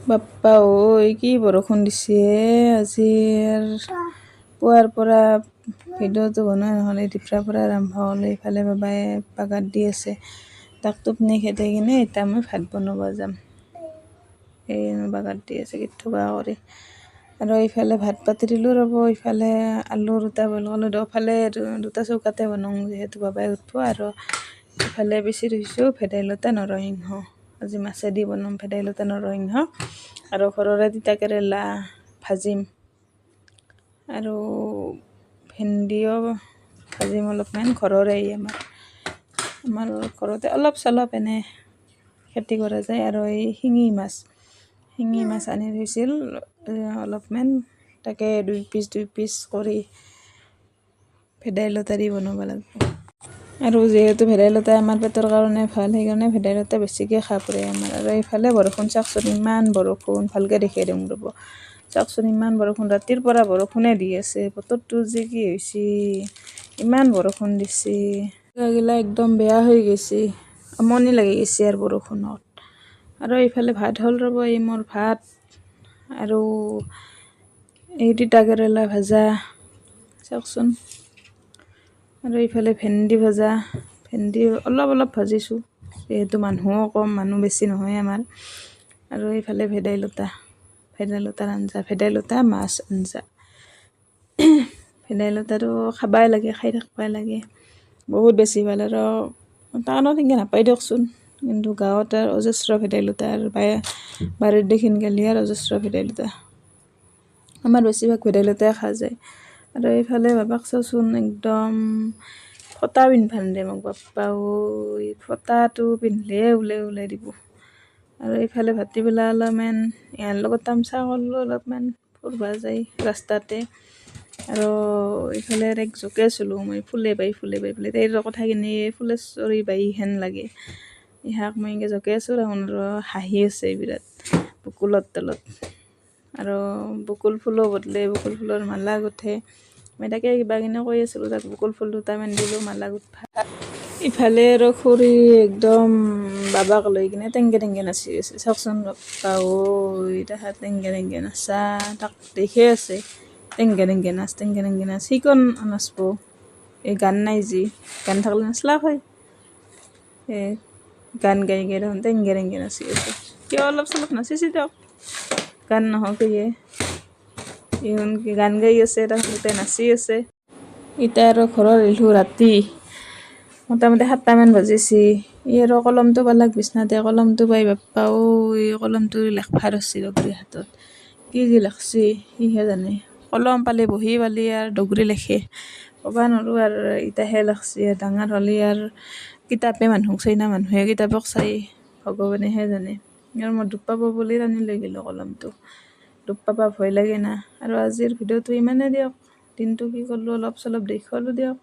বাপ্পা ঐ, কি বৰষুণ দিছে আজি। পুৱাৰ পৰা ভিডিঅ'টো বনোৱা নহ'লে, দিপৰাৰ পৰা আৰম্ভ হ'ল। এইফালে বাবাই বাগাৰ দি আছে, তাক টোপনি খেদাই কিনে এতিয়া মই ভাত বনাব যাম। এই বাগাৰ দি আছে থকা কৰি। আৰু এইফালে ভাত পাতি দিলোঁ ৰ'ব। ইফালে আলু দুটা বইল কৰিলোঁ, দুফালে দুটা চৌকাতে বনাওঁ যিহেতু বাবাই উঠব। আৰু ইফালে বেছি থৈছোঁ ভেদাইলতা নৰসিংহ, আজি মাছেদি বনাম ভেদাইলতা নৰসিংহ। আৰু ঘৰৰে তিতা কেৰেলা ভাজিম আৰু ভেন্দিও ভাজিম অলপমান ঘৰৰে। আমাৰ আমাৰ ঘৰতে অলপ চলপ এনে খেতি কৰা যায়। আৰু এই শিঙি মাছ, শিঙি মাছ আনি থৈছিল অলপমান, তাকে দুই পিচ দুই পিচ কৰি ভেদাইলতা দি বনাব লাগিব। আৰু যিহেতু ভেদাইলতা আমাৰ পেটৰ কাৰণে ভাল, সেইকাৰণে ভেদাইলতা বেছিকৈ খাব পৰে আমাৰ। আৰু এইফালে বৰষুণ চাওকচোন, ইমান বৰষুণ, ভালকৈ দেখাই দিওঁ ৰ'ব। চাওকচোন, ইমান বৰষুণ, ৰাতিৰ পৰা বৰষুণে দি আছে। বতৰটো যে কি হৈছে, ইমান বৰষুণ দিছে, গিলা একদম বেয়া হৈ গৈছে, আমনি লাগি গৈছে আৰু বৰষুণত। আৰু এইফালে ভাত হ'ল ৰ'ব। এই মোৰ ভাত আৰু এই তিতা কেৰেলা ভাজা চাওকচোন। আৰু এইফালে ভেন্দি ভাজা, ভেন্দি অলপ অলপ ভাজিছোঁ, যিহেতু মানুহো কম, মানুহ বেছি নহয় আমাৰ। আৰু এইফালে ভেদাইলতা, ভেদাইলতাৰ আঞ্জা, ভেদাইলতা মাছ আঞ্জা। ভেদাইলতাটো খাবাই লাগে, খাই থাকিবাই লাগে, বহুত বেছি ভাল। আৰু টাউনত সেনেকৈ নাপায় দিয়কচোন, কিন্তু গাঁৱত আৰু অজস্ৰ ভেদাইলতা, আৰু বাৰীত দেখিন গেলি আৰু অজস্ৰ ভেদাইলতা। আমাৰ বেছিভাগ ভেদাইলতাই খোৱা যায়। আৰু এইফালে বাবাক চাওচোন, একদম ফটা পিন্ধবা নিদিয়ে মোক। বাপ্পা ঐ, ফটাটো পিন্ধিলে ওলাই ওলাই দিব। আৰু এইফালে ভাটিবেলা অলপমান ইয়াৰ লগত তামচা কৰিলোঁ, অলপমান ফুৰবা যায় ৰাস্তাতে। আৰু এইফালে এক জোকে আছিলোঁ মই, ফুলে বাই ফুলে বাই বোলে, তাইৰ কথাখিনি ফুলেশ্বৰী বাই হেন লাগে। ইহাক মই এনেকৈ জোকে আছোঁ দেখোন, আৰু হাঁহি আছে বিৰাট বকুলৰ তলত। আৰু বকুল ফুলো বদলে বকুল ফুলৰ মালা গুঠে। মই তাকে কিবা কিনি কৈ আছিলোঁ তাক, বকুল ফুল দুটামান দিলোঁ মালা গুঠবা। ইফালে আৰু খুৰী একদম বাবাক লৈ কিনে টেংকে টেংকে নাচি আছে। চাওকচোন, বাপ্পা ঐ, তাহাঁত টেংকে টেংকে নাচা তাক দেখে আছে। টেংকে টেংকে নাচ, টেংকে টেংকে নাচ। সিকন নাচব, এই গান নাই যি, গান থাকিলে নাচলাক হয়। এই গান গাই গাই দেখোন টেংকে টেংকে নাচি আছে। কিয় অলপ চলপ নাচিছে দিয়ক, গান নহওক। সেয়ে ইহঁত গান গাই আছে, তাহাঁতে নাচি আছে। এতিয়া আৰু ঘৰত আহিলোঁ, ৰাতি মোটামুটি 7টামান বাজিছে। ই আৰু কলমটো পালাক বিচনাতে, কলমটো পাই বাপ্পা ঐ, কলমটো লেখবা ধৰছি দগৰি হাতত। কি যে লেখছি সিহে জানে। কলম পালে, বহী পালি আৰু দগৰি লেখে, ক'বা নৰো। আৰু ইতাহে লেখছি, ডাঙৰ হ'লে আৰু কিতাপে মানুহক চাই না মানুহে কিতাপক চাই, ভগৱানেহে জানে। আৰু মই দুখ পাব বুলি টানি লৈ গ'লোঁ কলমটো, দুখ পাবা ভয় লাগে না। আৰু আজিৰ ভিডিঅ'টো ইমানেই দিয়ক। দিনটো কি কৰিলোঁ অলপ চলপ দেখুৱালোঁ দিয়ক।